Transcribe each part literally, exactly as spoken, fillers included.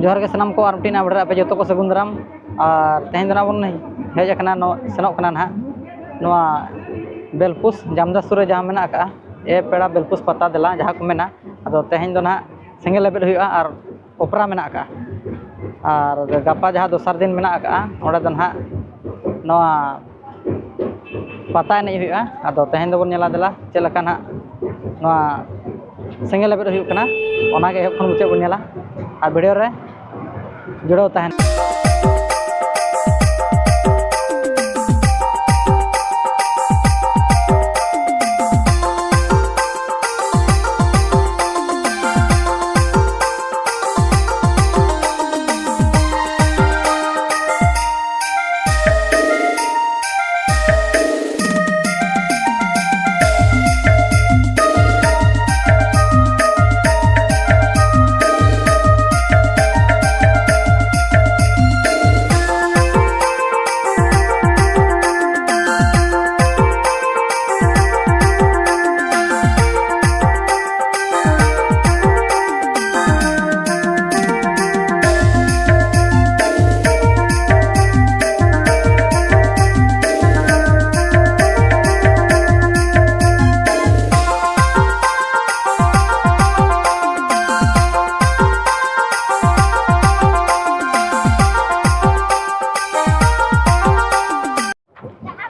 ᱡᱚᱦᱟᱨ ᱜᱮ ᱥᱟᱱᱟᱢ ᱠᱚ, ᱟᱨ ᱢᱤᱫᱴᱤᱡ ᱱᱟᱣᱟ video ᱨᱮ ᱟᱯᱮ ᱡᱚᱛᱚ ᱠᱚ ᱥᱟᱹᱜᱩᱱ ᱫᱟᱨᱟᱢ᱾ ᱟᱨ ᱛᱮᱦᱮᱧ ᱫᱚ ᱱᱟᱜ ᱵᱚᱱ ᱦᱮᱡ ᱟᱠᱟᱱᱟ, ᱱᱚ-, ᱥᱮᱱᱚᱜ ᱠᱟᱱᱟ ᱱᱟᱦᱟᱜ ᱱᱚᱣᱟ ᱵᱮᱞᱯᱩᱥ ᱡᱟᱢᱫᱟ ᱥᱩᱨ ᱨᱮ ᱡᱟᱦᱟᱸ ᱢᱮᱱᱟᱜ ᱟᱠᱟᱫᱼᱟ, ᱮ ᱯᱮᱲᱟ ᱵᱮᱞᱯᱩᱥ ᱯᱟᱛᱟ ᱫᱮᱞᱟ ᱡᱟᱦᱟᱸ ᱠᱚ ᱢᱮᱱᱟ᱾ ᱟᱫᱚ ᱛᱮᱦᱮᱧ ᱫᱚ ᱱᱟᱦᱟᱜ ᱥᱮᱸᱜᱮᱞ ᱞᱮᱵᱮᱫ ᱦᱩᱭᱩᱜᱼᱟ ᱟᱨ ᱚᱯᱮᱨᱟ ᱢᱮᱱᱟᱜ ᱟᱠᱟᱫᱼᱟ᱾ ᱟᱨ ᱜᱟᱯᱟ ᱡᱟᱦᱟᱸ ᱫᱚᱥᱟᱨ ᱫᱤᱱ ᱢᱮᱱᱟᱜ ᱟᱠᱟᱫᱼᱟ, ᱚᱸᱰᱮ ᱫᱚ ᱱᱟᱦᱟᱜ ᱱᱚᱣᱟ ᱯᱟᱛᱟ ᱮᱱᱮᱡ ᱦᱩᱭᱩᱜᱼᱟ᱾ ᱟᱫᱚ ᱛᱮᱦᱮᱧ ᱫᱚᱵᱚᱱ ᱧᱮᱞᱟ ᱫᱮᱞᱟ ᱪᱮᱫ ᱞᱮᱠᱟ ᱱᱟᱦᱟᱜ ᱱᱚᱣᱟ ᱥᱮᱸᱜᱮᱞ ᱞᱮᱵᱮᱫ ᱦᱩᱭᱩᱜ ᱠᱟᱱᱟ, ᱚᱱᱟᱜᱮ ᱮᱦᱚᱵ ᱠᱷᱚᱱ ᱢᱩᱪᱟᱹᱫ ᱵᱚᱱ ᱧᱮᱞᱟ᱾ ᱟᱨ video ᱨᱮ ᱡᱩᱲᱟᱹᱣ ᱛᱟᱦᱮᱱ᱾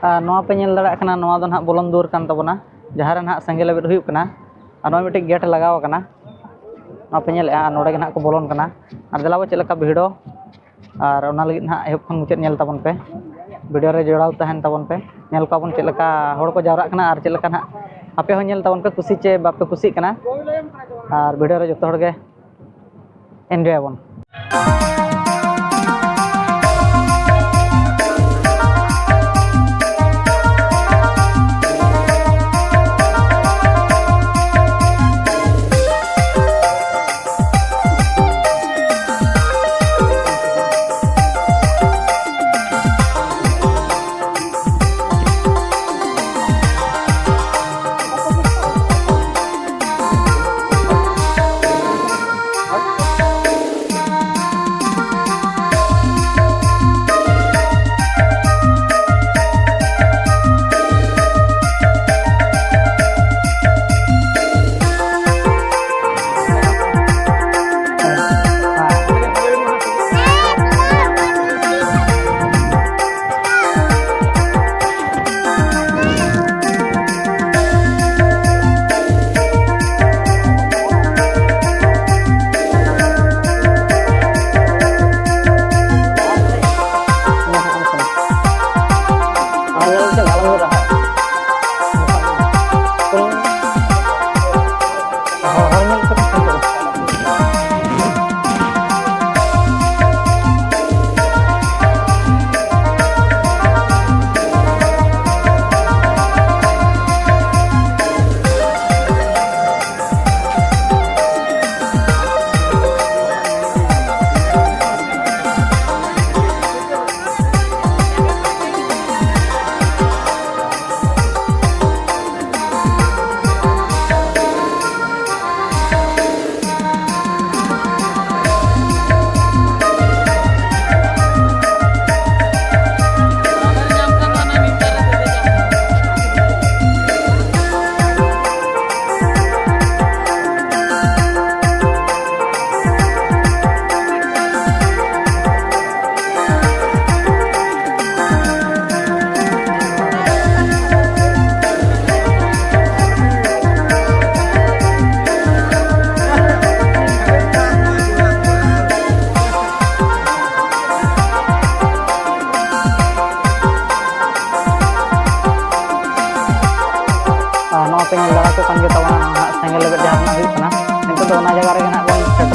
ᱟᱨ ᱱᱚᱣᱟ ᱯᱮ ᱧᱮᱞ ᱫᱟᱲᱮᱭᱟᱜ ᱠᱟᱱᱟ, ᱱᱚᱣᱟ ᱫᱚ ᱱᱟᱦᱟᱜ ᱵᱚᱞᱚᱱ ᱫᱩᱣᱟᱹᱨ ᱠᱟᱱ ᱛᱟᱵᱚᱱᱟ, ᱡᱟᱦᱟᱸ ᱨᱮ ᱱᱟᱦᱟᱜ ᱥᱮᱸᱜᱮᱞ ᱞᱮᱵᱮᱫ ᱦᱩᱭᱩᱜ ᱠᱟᱱᱟ᱾ ᱟᱨ ᱱᱚᱜᱼᱚᱭ ᱢᱤᱫᱴᱤᱡ gate ᱞᱟᱜᱟᱣ ᱟᱠᱟᱱᱟ, ᱱᱚᱣᱟ ᱯᱮ ᱧᱮᱞᱮᱫᱼᱟ, ᱟᱨ ᱱᱚᱰᱮ ᱜᱮ ᱱᱟᱦᱟᱜ ᱠᱚ ᱵᱚᱞᱚᱱ ᱠᱟᱱᱟ᱾ ᱟᱨ ᱫᱮᱞᱟ ᱵᱚ ᱪᱮᱫ ᱞᱮᱠᱟ ᱵᱷᱤᱲᱚᱜ, ᱟᱨ ᱚᱱᱟ ᱞᱟᱹᱜᱤᱫ ᱱᱟᱦᱟᱜ ᱮᱦᱚᱵ ᱠᱷᱚᱱ ᱢᱩᱪᱟᱹᱫ ᱧᱮᱞ ᱛᱟᱵᱚᱱ ᱯᱮ, video ᱨᱮ ᱡᱚᱲᱟᱣ ᱛᱟᱦᱮᱱ ᱛᱟᱵᱚᱱ ᱯᱮ᱾ ᱧᱮᱞ ᱠᱚᱣᱟ ᱵᱚᱱ ᱪᱮᱫ ᱞᱮᱠᱟ ᱦᱚᱲ ᱠᱚ ᱡᱟᱣᱨᱟᱜ ᱠᱟᱱᱟ ᱟᱨ ᱪᱮᱫ ᱞᱮᱠᱟ ᱱᱟᱦᱟᱜ ᱟᱯᱮ ᱦᱚᱸ ᱧᱮᱞ ᱛᱟᱵᱚᱱ ᱯᱮ, ᱠᱩᱥᱤ ᱪᱮ ᱵᱟᱯᱮ ᱠᱩᱥᱤᱜ ᱠᱟᱱᱟ᱾ ᱟᱨ video ᱨᱮ ᱡᱚᱛᱚ ᱦᱚᱲ ᱜᱮ enjoy ᱟᱵᱚᱱ᱾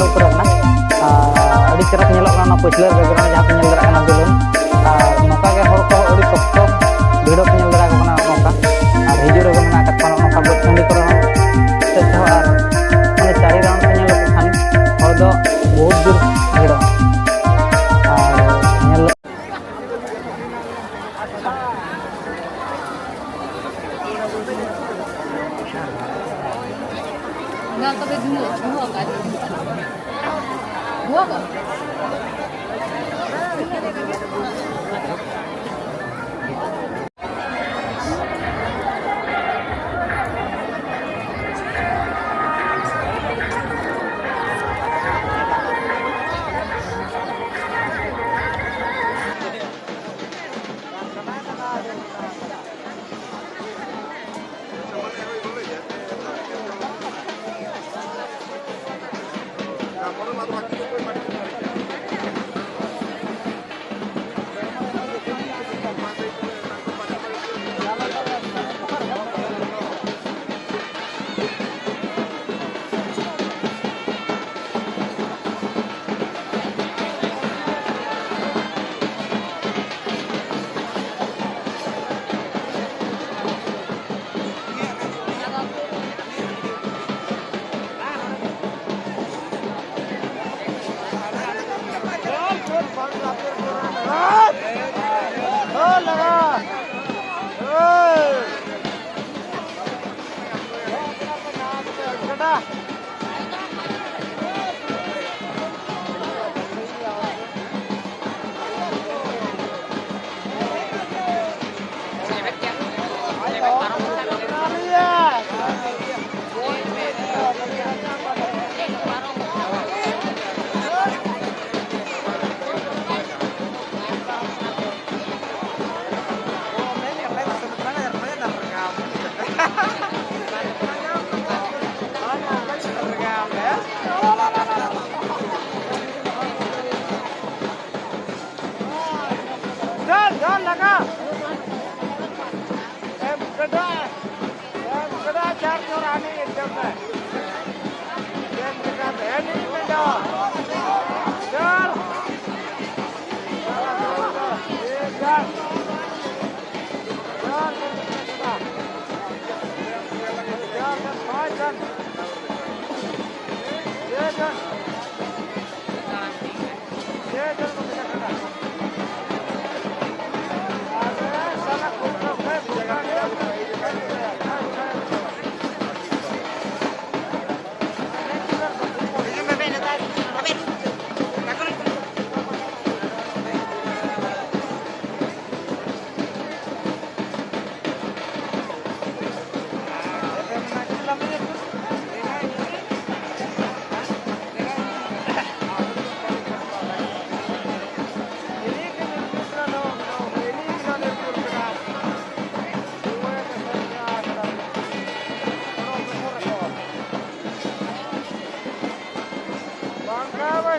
ᱩᱛᱟᱹᱨᱚᱜ ᱠᱟᱱᱟ᱾ ᱟᱨ ᱟᱹᱰᱤ ᱪᱮᱦᱨᱟ ᱧᱮᱞᱚᱜ ᱠᱟᱱᱟ ᱚᱱᱟ ᱯᱟᱹᱪᱷᱞᱟᱹ background ᱡᱟᱦᱟᱸ ᱯᱮ ᱧᱮᱞ ᱫᱟᱲᱮᱭᱟᱜ ᱠᱟᱱᱟ balloon᱾ ᱟᱨ ᱱᱚᱝᱠᱟ ᱜᱮ ᱦᱚᱲ ᱠᱚ ᱟᱹᱰᱤ ᱥᱚᱠᱛᱚ ᱵᱷᱤᱲ ᱯᱮ ᱧᱮᱞ ᱫᱟᱲᱮᱭᱟᱠᱚ ᱠᱟᱱᱟ ᱱᱚᱝᱠᱟ᱾ ᱟᱨ ᱦᱤᱡᱩᱜ ᱨᱮᱜᱮ ᱢᱮᱱᱟᱜ ᱟᱠᱟᱫ ᱠᱚᱣᱟ ᱱᱚᱜᱼᱚ ᱱᱚᱝᱠᱟ ᱵᱟᱹᱫᱽ ᱴᱟᱺᱰᱤ ᱠᱚᱨᱮ ᱦᱚᱸ᱾ ᱥᱮᱫ ᱛᱮᱦᱚᱸ ᱟᱨ ᱢᱟᱱᱮ ᱪᱟᱹᱨᱤ round ᱯᱮ ᱧᱮᱞ ᱞᱮᱠᱚ ᱠᱷᱟᱱ ᱦᱚᱲ ᱫᱚ ᱵᱚᱦᱩᱛ ᱡᱳᱨ ᱵᱷᱤᱲᱚᱜᱼᱟ᱾ ᱟᱨ ᱧᱮᱞ ᱚᱱᱟ ᱛᱚᱵᱮ ᱫᱷᱩᱣᱟᱹ, ᱫᱷᱩᱣᱟᱹ ᱠᱟᱜᱼᱟ᱾ ᱫᱷᱩᱣᱟᱹ ᱠᱟᱜᱼᱟ᱾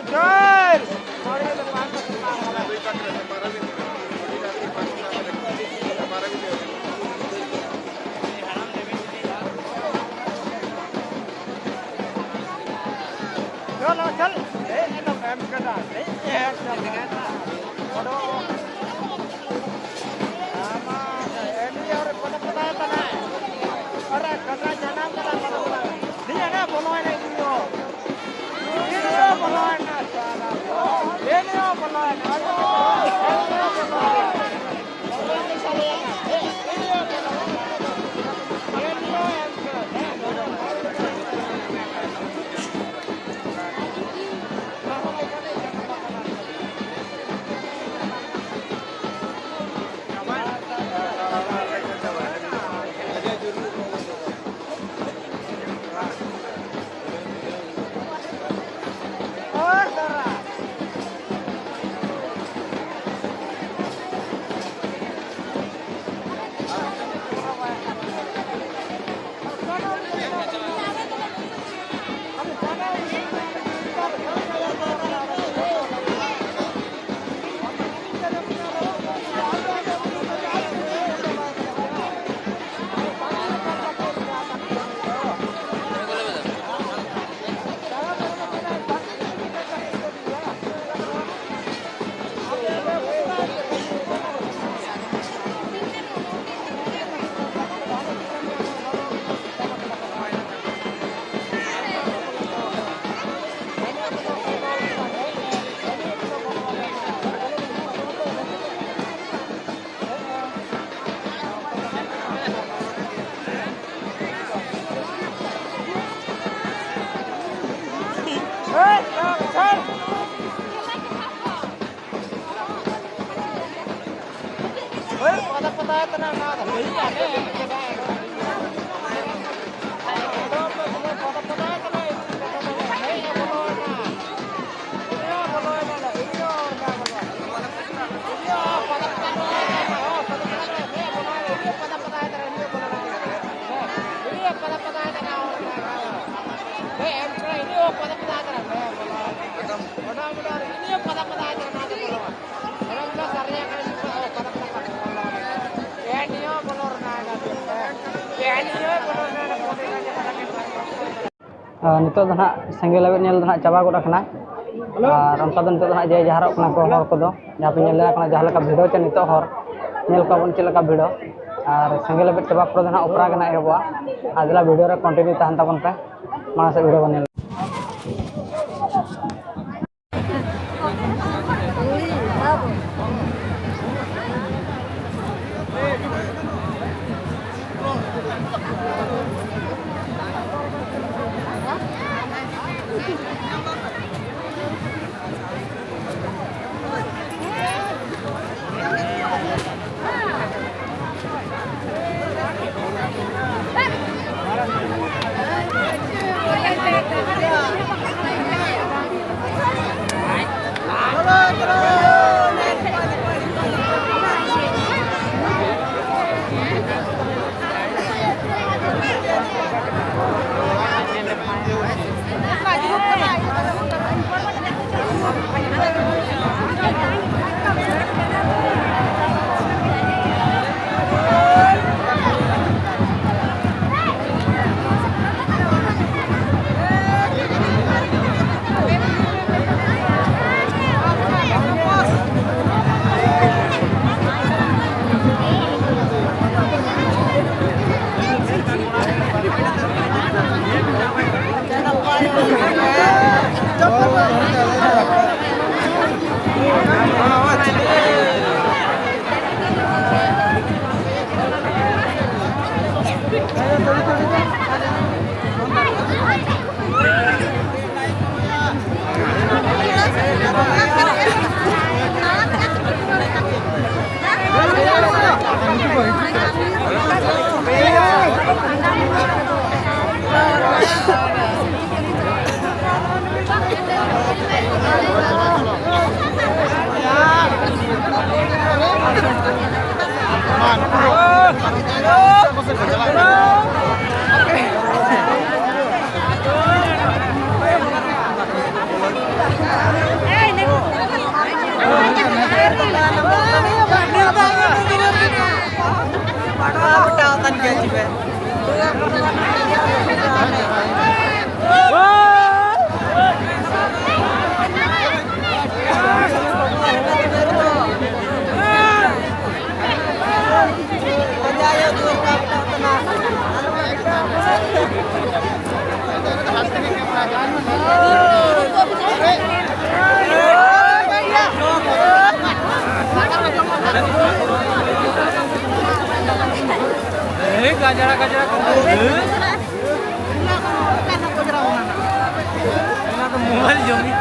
ᱡᱚᱭ चलो, चल। ए, ये तो काम कर रहा है। ए, ये तो काम कर रहा है। ᱟᱢᱟᱜ ᱮᱢᱱᱤ ᱟᱨ ᱯᱚᱫᱚ ᱯᱚᱫᱚ ᱛᱟᱱᱟ᱾ ᱟᱨ ᱠᱟᱴᱟ ᱡᱟᱱᱟᱢ ᱠᱟᱱᱟ, ᱯᱚᱫᱚ ᱯᱚᱫᱚ᱾ ᱱᱤᱭᱟᱹ ᱱᱟ ᱵᱚᱞᱚᱭ ᱱᱟ ᱤᱧ ᱫᱚ᱾ ᱤᱧ ᱫᱚ ᱵᱚᱞᱚᱭ ᱱᱟ, ᱥᱟᱞᱟ᱾ ᱮᱢᱱᱤ ᱦᱚᱸ ᱵᱚᱞᱚᱭ ᱱᱟ᱾ ᱮᱢᱱᱤ ᱦᱚᱸ ᱵᱚᱞᱚᱭ ᱱᱟ᱾ ᱱᱤᱛᱚᱜ ᱫᱚ ᱱᱟᱦᱟᱜ ᱥᱮᱸᱜᱮᱞ ᱞᱟᱹᱵᱤᱫ ᱧᱮᱞ ᱫᱚ ᱱᱟᱦᱟᱜ ᱪᱟᱵᱟ ᱜᱚᱫ ᱟᱠᱟᱱᱟ᱾ ᱟᱨ ᱚᱱᱠᱟ ᱫᱚ ᱱᱤᱛᱚᱜ ᱫᱚ ᱱᱟᱦᱟᱜ ᱡᱮ ᱡᱟᱦᱟᱨᱚᱜ ᱠᱟᱱᱟ ᱠᱚ ᱦᱚᱲ ᱠᱚᱫᱚ, ᱡᱟᱦᱟᱸ ᱯᱮ ᱧᱮᱞ ᱫᱟᱲᱮᱭᱟᱜ ᱠᱟᱱᱟ ᱡᱟᱦᱟᱸ ᱞᱮᱠᱟ ᱵᱷᱤᱲ ᱪᱮ ᱱᱤᱛᱚᱜ ᱦᱚᱨ ᱧᱮᱞ ᱠᱚᱣᱟ ᱵᱚᱱ ᱪᱮᱫ ᱞᱮᱠᱟ ᱵᱷᱤᱲ᱾ ᱟᱨ ᱥᱮᱸᱜᱮᱞ ᱞᱟᱹᱵᱤᱫ ᱪᱟᱵᱟ ᱯᱚᱨᱮ ᱫᱚ ᱱᱟᱦᱟᱜ ᱚᱯᱮᱨᱟ ᱜᱮ ᱱᱟᱦᱟᱜ ᱮᱦᱚᱵᱚᱜᱼᱟ᱾ ᱟᱨ ᱫᱮᱞᱟ ᱵᱷᱤᱰᱤᱭᱳ ᱨᱮ ᱠᱚᱱᱴᱤᱱᱤᱭᱩ ᱛᱟᱦᱮᱱ ᱛᱟᱵᱚᱱ ᱯᱮ, ᱢᱟᱲᱟᱝ ᱥᱮᱫ ᱵᱷᱤᱰᱤᱭᱳ ᱵᱚᱱ ᱧᱮᱞ᱾ ᱚᱱᱟ ᱫᱚ ᱢᱳᱵᱟᱭᱤᱞ ᱡᱚᱢᱤ᱾